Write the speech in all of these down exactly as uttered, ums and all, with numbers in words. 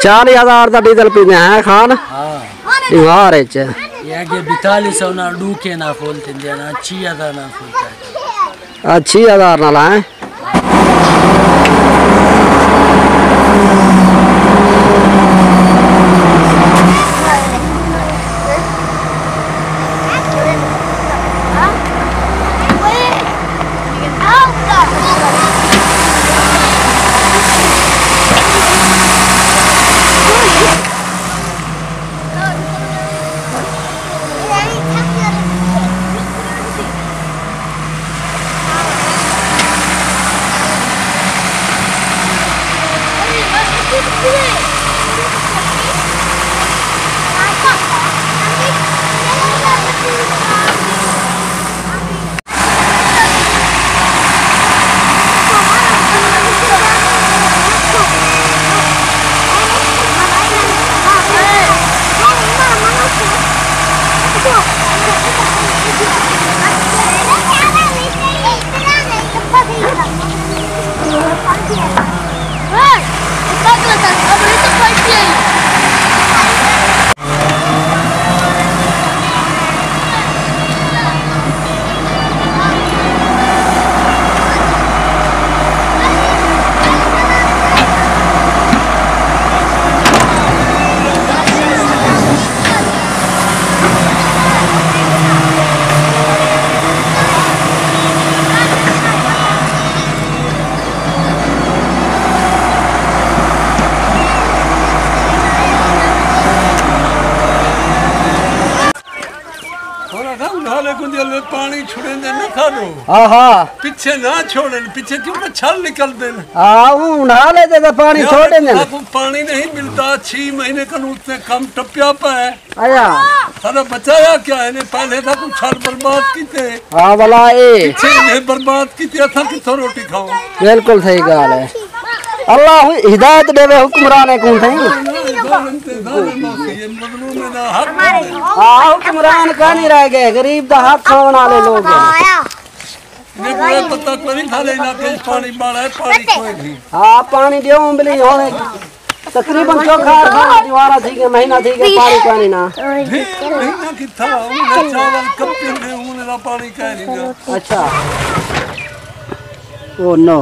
چالیہہ ہزار دا ڈیزل پیندے ہیں خان؟ ہاں۔ ݙیوار اچ۔ یہ اڳے بیتالیہہ سو نال ݙو کے نال فل تھیندے ہن، چھی ہزار نال فل تھیندے ہن۔ آ، چھی ہزار نال ہیں۔ اور اگر انہالے کو دل میں پانی چھڑیں دے نہ کھا دو۔ ہاں ہاں۔ پچھے نہ چھوڑیں، پچھے کیوں نہ چھل نکل دیں۔ ہاں، وہ انہالے دے تو پانی چھوڑیں دے۔ آپ کو پانی نہیں ملتا، چھ مہینے کا نوتے کم ٹپیا پا ہے۔ آیا۔ سارا بچایا کیا ہے؟ نے پہلے تھا کچھ چھل برباد کیتے۔ ہاں، بلا اے۔ پچھے نے برباد کیتے، تھا کتھوں روٹی کھاؤ؟ بالکل صحیح گال ہے۔ اللہ ہدایت ݙیوے حکمرانے کوں سئیں۔ ہاں، حکمران کائنی رہ ڳئے، غریب دا حق کھاوݨ آلے لوگ ہن۔ میکوں اے پتہ کوئی نی ساݙے علاقے اچ پاݨی ماڑا ہے، پاݨی کوئی نی۔ ہاں، پاݨی ݙیو امبلی ہݨ تقریباً چوکھا اربھا دیوارا تھی ڳئے، مہینہ تھی ڳئے، پاݨی کائنی نا۔ مہینہ کتھا، ہݨ چاول کپے نے، ہݨ دا پاݨی کائنی نا۔ اچھا۔ او نو۔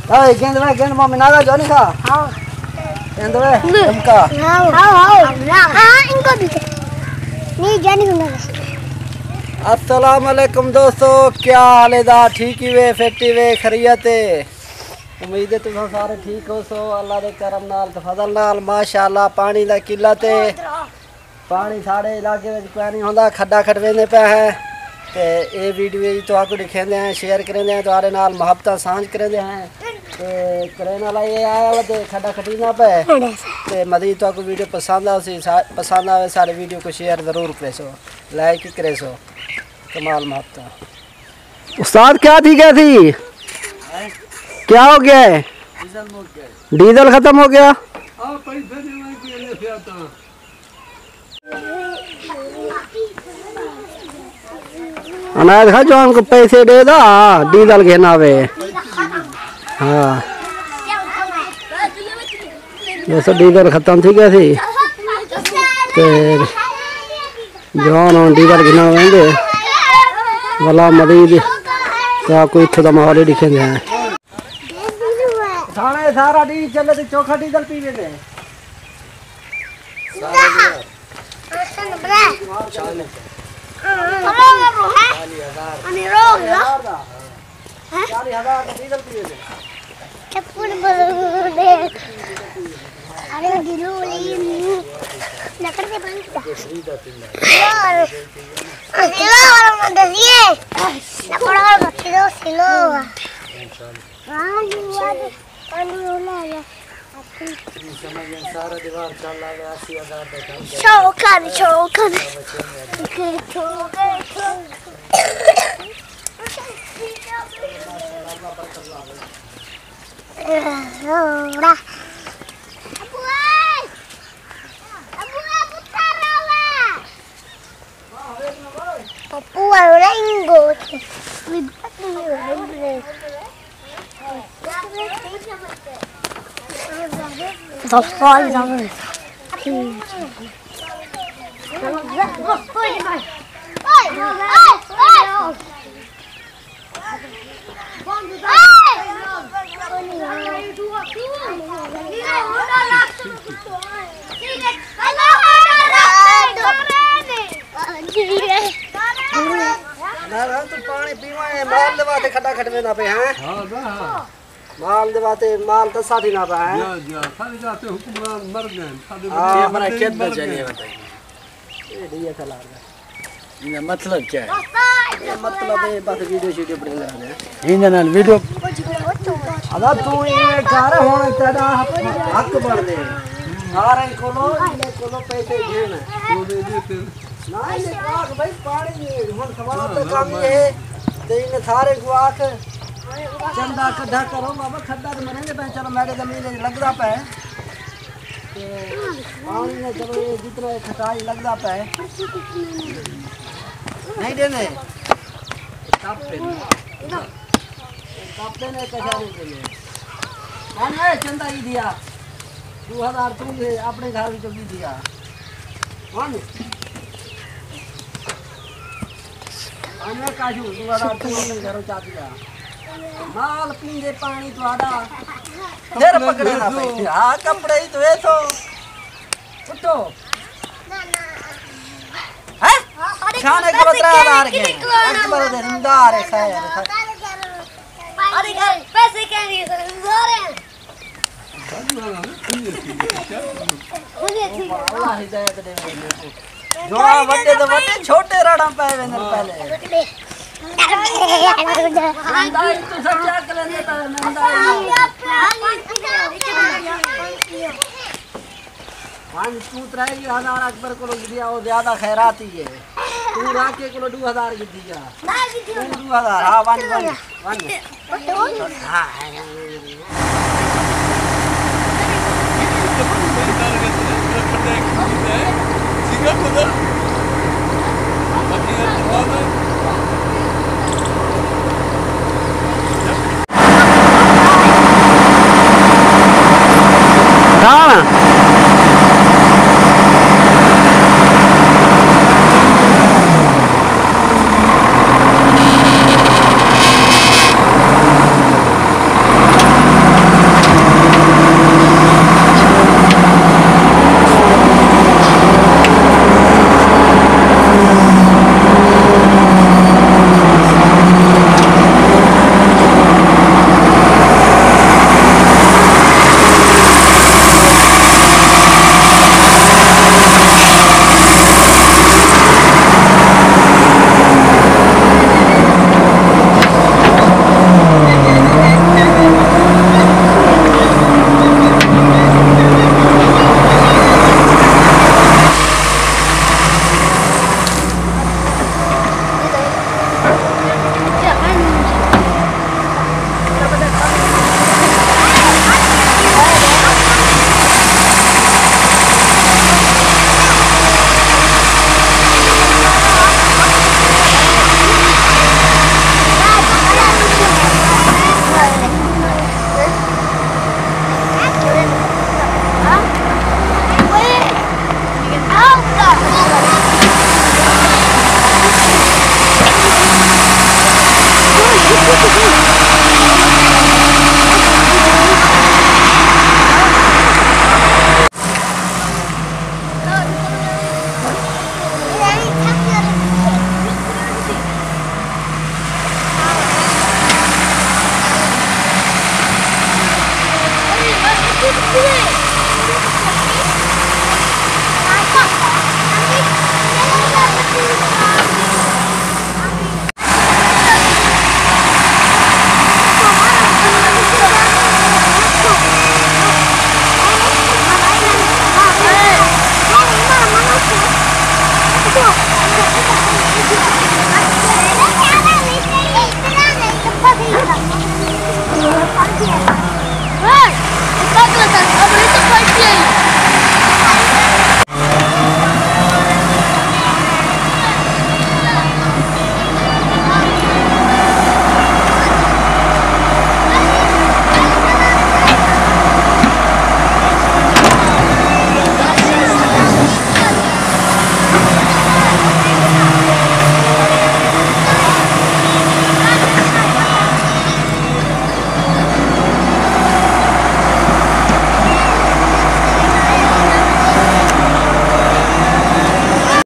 اے گند وے، گند مامی نالا جو نہیں کھا۔ ہاں۔ گند وے، ہم کا۔ ہاں، ہاں، ہاں۔ ہاں، ان کو بھی۔ نہیں، جانی ہوں۔ السلام علیکم دوستو، کیا حال ہے دا؟ ٹھیک ہی وے، فٹ ہی وے، خیریت ہے؟ امید ہے تساں سارے ٹھیک ہو سو۔ اللہ دے کرم نال تے فضل نال ماشاءاللہ پانی دا قلت ہے۔ پاݨی ساݙے علاقے وچ کوئی نہیں ہوندا، کھڈا کھڈویندے پئے ہیں۔ تے اے ویڈیو وی تہاکوں ݙکھیندے ہیں، شیئر کریندے ہیں، تہاݙے نال محبتاں سانجھ کریندے ہیں۔ تے کرین والا اے آیا وا تے کھڈا کھٹیندا پئے۔ تے مزید تہاکوں ویڈیو پسند آسی، سا-، پسند آوے ساݙے ویڈیو کوں شیئر ضرور کریسو، لائک ہی کریسو۔ کمال محبتاں۔ استاد کیا تھی ڳیا سی؟ کیا ہو ڳیا ہے؟ ڈیزل ختم ہو ڳیا؟ عنایت خاں جوان کوں پیسے ݙے دا، ڈیزل گھن آوے۔ ہاں۔ ݙیسو ڈیزل ختم تھی ڳیا سی۔ تے جوان ہݨ ڈیزل گھن آویندے۔ ولا مزید تہاکوں اتھوں دا ماحول ہی ݙکھیندے ہیں۔ ساݙے سارا ݙینہہ چلے تے چوکھا ڈیزل پی ویندے۔ شوقاً، شوقاً۔ Ora ora ingoto. Mi piace. نہ، نہ، توں پاݨی پیواں، اے مال دے واسطے کھݙا کھݙویندا پئے ہیں۔ ہاں، نہ، ہاں۔ مال دے واسطے، مال تساں تھی نہ پئے ہیں۔ جا، جا، ساݙے واسطے حکمران مر ڳئے، ساݙے ہاں، وݙے اپݨا وݙے کھیت مر دا چاہیے ڳئے۔ بتائیے۔ اے ݙیہہ کھلا رہا۔ ایندا مطلب کیا ہے؟ اے مطلب ہے بس ویڈیو شیڈیو بݨیندے رہندے ہیں۔ ایندے نال ویڈیو۔ ادا توں ایویں کر، ہݨ تیݙا حق بݨدے۔ سارے کولو، ایندے کولو پیسے گھن۔ نہ، ایندے آکھ بھائی پاݨی ہݨ سوال تے کم اے ہے۔ تے ایندے سارے کوں آکھ چندہ کڈھا کرو بابا، کھݙا تے مریندے پئے، چلو میݙے زمین وچ لڳدا پئے۔ تے پاݨی نے چلو اے جتنا اے کھٹائی لڳدا پئے۔ نہیں ݙیندے۔ ٹپ پے۔ ٹپ پے نے کشا نہیں ݙیندے۔ ہاں اے چندہ ہی دیا۔ ݙو ہزار توں ݙے، اپݨے گھر وچوں بھی دیا۔ ہاں۔ انہیں کاجو، دوبارہ توں اپݨے گھروں چا دیا۔ مال پیندے پاݨی تہاݙا سر پکڑے نہ پئے۔ ہاں، کپڑے ہی تو اے تو۔ اٹھو۔ ہیں؟ شانے کولو ترے ہزار گھن۔ اکبر دے زمیندار ہے، خیر۔ سارے گھر پیسے کہیں نہیں، سارے زمیندار ہیں۔ اللہ ہدایت ݙے میرے کو۔ جوڑا وݙے تے وݙے، چھوٹے رڑاں پئے ویندن پہلے۔ مہنگائی تو سب چیک کر لیندے پئے، مہنگائی۔ ونڄ توں ترے ہزار اکبر کولو گھدیا، او زیادہ خیراتی ہے۔ توں راکے کولو ݙو ہزار گھدی آ۔ توں ݙو ہزار، ہاں، ونڄ، ونڄ، ونڄ۔